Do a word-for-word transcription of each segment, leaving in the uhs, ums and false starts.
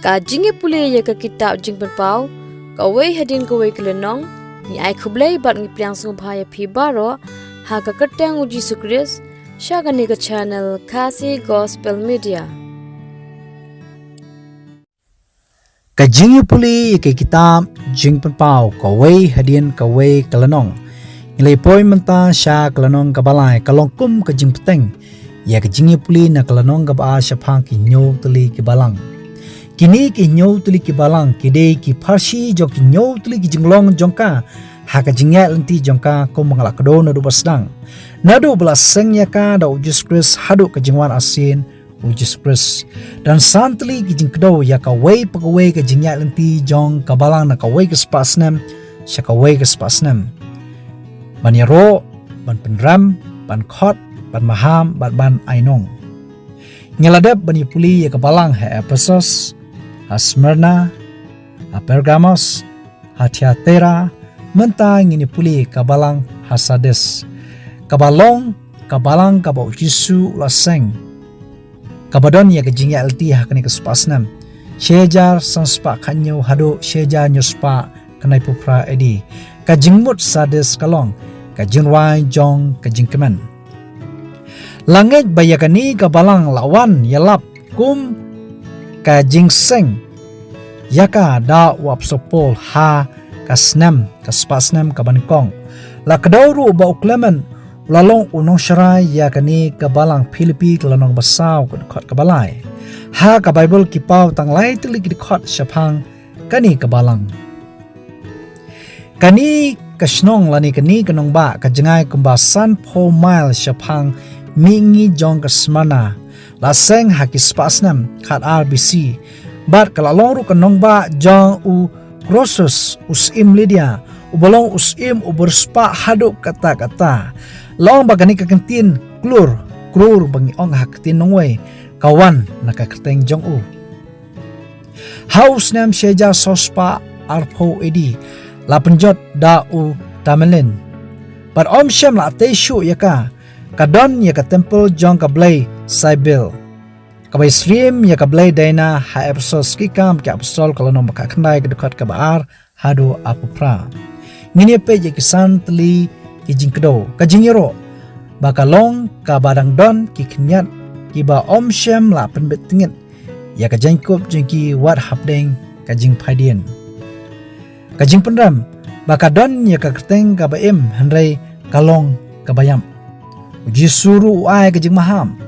Ka jingïapule ïa ka kitab Jingpynpaw, kawei hadien kawei ka lynnong, ngi ai khublei bad ngi pdiang sngewbha ïa phi baroh, ha ka kyrteng u Jisu Khrist, sha kane ka channel Khasi Gospel Media. Ka jingïapule ïa ka kitab Jingpynpaw, kawei hadien kawei ka lynnong. Ngi la poi mynta sha ka lynnong kaba lai, ka long kum ka jingpyrteng ïa ka jingïapule na ka lynnong kaba ar shaphang ki hynñiew tylli ki balang. Kine ki hynñiew tylli ki balang ki dei ki pharshi jong ki hynñiew tylli ki jinglong jong ka ha ka jingïaid lynti jong ka, kum ba nga la kdew naduh ba sdang, naduh ba la seng ïa ka da u Jisu Khrist haduh ka jingwan arsien u Jisu Khrist. Don san tylli ki jingkdew ïa kawei pa kawei ka jingïaid lynti jong ka balang, na kawei ka spah snem sha kawei ka spah snem. Ban ïaroh, ban pynrem, ban khot, ban maham, ban, ban ainong. Ngi la dep ban ïapule ïa ka balang ha Ephesus, ha Smyrna, ha Pergamos, ha Thyatira, mynta ngin ïapule ka balang ha Sardis, kaba long ka balang kaba u Jisu u la seng, kaba don ïa ka jingïaid lynti ha kane ka spah snem, shi hajar san spah khathynñiew haduh shi hajar hynñiew spah khyndai phew phra A D. Ka jingmut Sardis ka long ka jingrwai jong ka jingkmen. La ngeit ba ïa kane ka balang la wan ïalap kum ka jingseng ïa ka da u apostol Paul ha ka snem, ka spah snem kaba nyngkong. La kdew ruh ba u Clement u la long u nongsharai ïa kane ka balang, Philippi ka lynnong ba saw ka dkhot kaba lai. Ha ka Baibl ki paw tang lai tylli ki dkhot shaphang kane ka balang. Kane ka shnong lane kane ka nongbah ka jngai kumba san phew mail shaphang mihngi jong ka Smyrna. La seng ha ki spah snem khat ar B C. Bad ka la long ruh ka nongbah jong u Croesus, u syiem Lydia, uba long u syiem uba riewspah haduh katta katta. La ong ba kane ka kyntien klur, klur ba ngi ong ha ka ktien nongwei, ka wan na ka kyrteng jong u. Ha u snem shi hajar saw spah arphew A D, la pynjot da u Tamerlane. Bad ym shym la tei shuh ïa ka, ka don ïa ka templ jong ka blei Cybele, kaba ïasyriem ïa ka blei Diana ha Ephesus, Ki Kam ki Apostol ka lynnong ba khatkhyndai ka dkhot kaba ar haduh arphew phra. Ngin ïa peit ïa ki san tylli ki jingkdew, ka jingïaroh ba ka long kaba dang don ki khyndiat kiba ym shym la pynbit tngit ïa ka jaiñkup jong ki wat hapdeng ka jingphaidien. Ka jingpynrem ba ka don ïa ka kyrteng kaba im hynrei ka long kaba ïap. U Jisu ruh u ai ka jingmaham.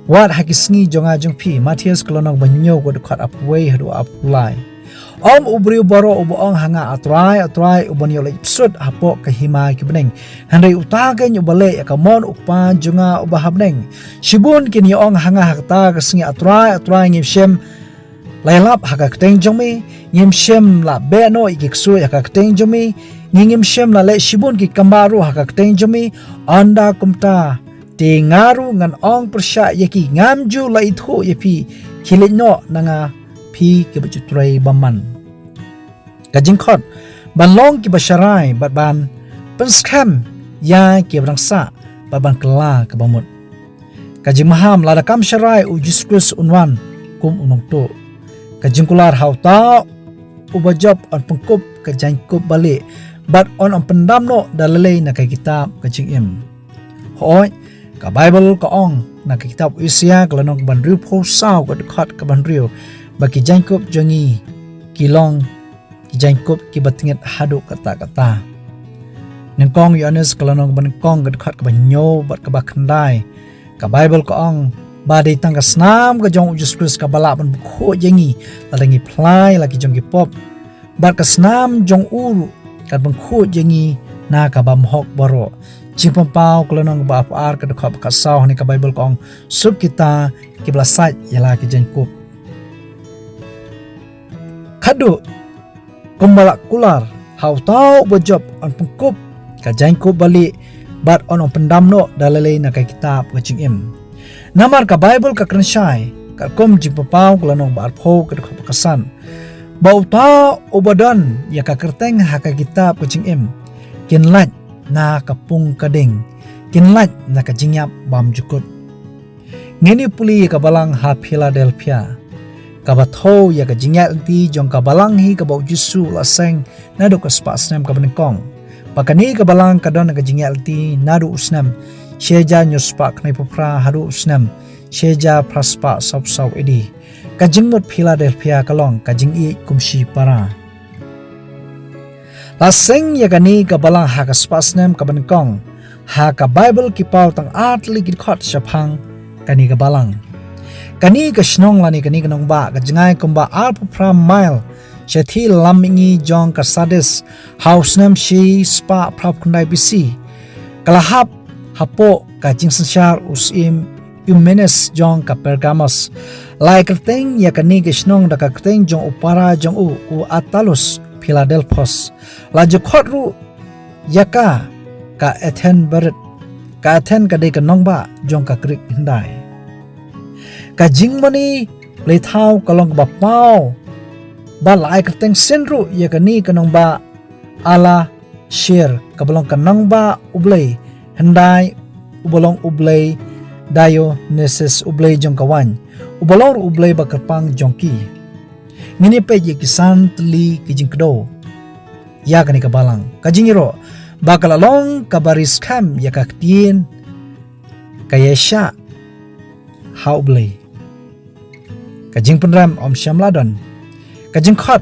Wat ha ki sngi jong nga jong phi, Mathaios ka lynnong ba hynñiew ka dkhot arphew wei haduh arphew lai. Ym u briew baroh uba ong ha nga, A Trai, A Trai, uban ïoh leit bsut hapoh ka hima ki bneng, hynrei uta keiñ uba leh ïa ka mon u Kpa jong nga uba ha bneng. Shibun kin ïa ong ha nga ha kata ka sngi, A Trai, A Trai, ngim shym la ïalap ha ka kyrteng jong me, ngim shym la beh noh ïa ki ksuid ha ka kyrteng jong me, ngi ngim shym la leh shibun ki kam bah ruh ha ka kyrteng jong me. Ynda kumta te nga ruh ngan ong pyrshah ïa ki, ngam ju la ithuh ïa phi, khie leit noh na nga, phi kiba ju trei bymman. Ka jingkhot ban long kiba sharai bad ban pynskhem ïa kiba dang sah bad ban kylla kaba mut. Ka jingmaham lada kam sharai, u Jisu Khrist un wan kum u nongtuh. Ka jingkular, ha uta uba jop yn pynkup ka jaiñkup balieh bad un ym pyndam noh da lei lei na ka kitab ka jingim. Hooid, ka Baibl ka ong na ka kitab u Isaïah ka lynnong kaba hynriewphew saw ka dkhot kaba hynriew ba ki jaiñkup jong ngi ki long ki jaiñkup kiba tyngit haduh katta katta. Nyngkong Ïoannis ka lynnong kaba nyngkong ka dkhot kaba hynñiew bad kaba khyndai. Ka Baibl ka ong ba dei tang ka snam ka jong u Jisu Khrist kaba lah ban pynkhuid ïa ngi lada ngi phla ïa la ki jong ki pop. Bad ka snam jong u ruh kan pynkhuid ïa ngi na ka bymhok baroh. Jingpynpaw ka lynnong kaba arphew ar ka dkhot ba khatsaw, hangne ka Baibl ka ong, suk kita kiba la sait ïa la ki jaiñkup. Khadduh kumba la kular, ha uta uba jop yn pynkup ka jaiñkup balieh bad un ym pyndam noh da lei lei na ka kitab ka jingim. Namar ka Baibl ka kren shai, katkum Jingpynpaw ka lynnong ba arphew ka dkhot ba khatsan, ba uta uba don ïa ka kyrteng ha ka kitab ka jingim, kin lait na ka pung ka ding, kin lait na ka jingïap bymjukut. Ngin ïa pule ïa ka balang ha Philadelphia. kaba thew ïa ka jingïaid lynti jong ka balang hi kaba u Jisu u la seng naduh ka spah snem kaba nyngkong. Ba kane ka balang ka don ka jingïaid lynti naduh u snem shi hajar hynñiew spah khyndai phew phra haduh u snem shi hajar phra spah saw phew saw A D. Ka jingmut Philadelphia ka long ka jingïeit kum shi para. La seng ïa kane ka balang ha ka spah snem kaba nyngkong. Ha ka Baibl ki paw tang ar tylli ki dkhot shaphang kane ka balang. Kane ka shnong lane kane ka nongbah ka jngai kumba ar phew phra mail sha thylliej lam mihngi jong ka Sardis ha u snem shi spah phra phew khyndai B C. Ka la hap hapoh ka jingsynshar u syiem Eumenes jong ka Pergamos. La ai kyrteng ïa kane ka shnong da ka kyrteng jong u para jong u, u Attalus Philadelphos. La ju khot ruh ïa ka ka Athen barit. Ka Athen ka dei ka nongbah jong ka Greek hyndai. Ka jingmane Playthaw ka long kaba paw. Ba la ai kyrteng sien ruh ïa kane ka nongbah Ala Shir, kaba long ka nongbah u blei hyndai, uba long u blei Dionysus, u blei jong ka waiñ, uba long ruh u blei ba kyrpang jong ki. Ngin ïa peit ïa ki san tylli ki jingkdew ïa kane ka balang. Ka jingïaroh ba ka la long kaba ri skhem ïa ka ktien, ka ïaishah ha u Blei. Ka jingpynrem ym shym la don. Ka jingkhot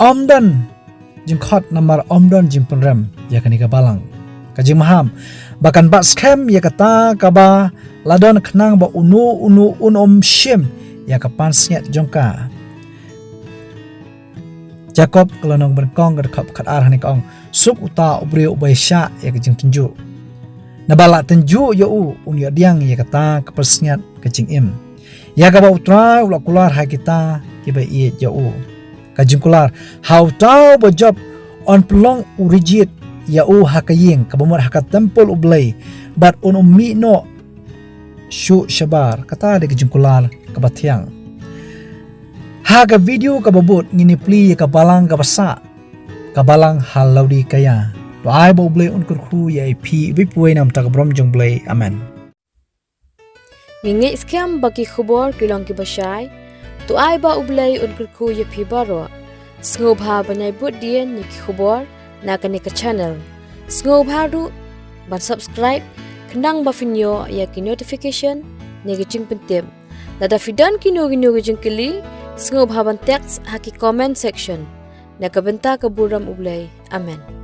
ym don jingkhot namar ym don jingpynrem ïa kane ka balang. Ka jingmaham ba kan bat skhem ïa kata kaba la don khnang ba uno uno un ym shim ïa ka pansngiat jong ka. Jakob ka lynnong ba nyngkong ka dkhot khatar hangne ka ong, suk uta u briew uba ïaishah ïa ka jingtynjuh. Naba la tynjuh ïa u un ïoh pdiang ïa kata ka pansngiat ka jingim, ïa kaba U Trai u la kular ha kita kiba ïeit ïa u. Ka jingkular, ha uta uba jop yn pynlong u ri jied ïa u ha ka ïing, kaba mut ha ka templ U Blei, bad un ym mih noh shuh shabar. Kata dei ka jingkular kaba thiang. Ha ka video kaba bud ngin ïa plie ïa ka balang kaba sah, ka balang ha Laodikaia. To ai ba U Blei un kyrkhu ïa phi iwei pa iwei na ka bynta ka burom jong U Blei. Amen. Ngi ngeit skhem ba ki khubor ki long kiba shai. To ai ba U Blei un kyrkhu ïa phi baroh. Sngewbha ban ïai bud dien ïa ki khubor na kane ka channel. Sngewbha ruh ban subscribe khnang ba phin ïoh ïa ki notification ne ki jingpyntip. Lada phi don kino kino ki jingkylli, sngewbha ban text ha ki comment section. Na ka bynta ka burom U Blei. Amen.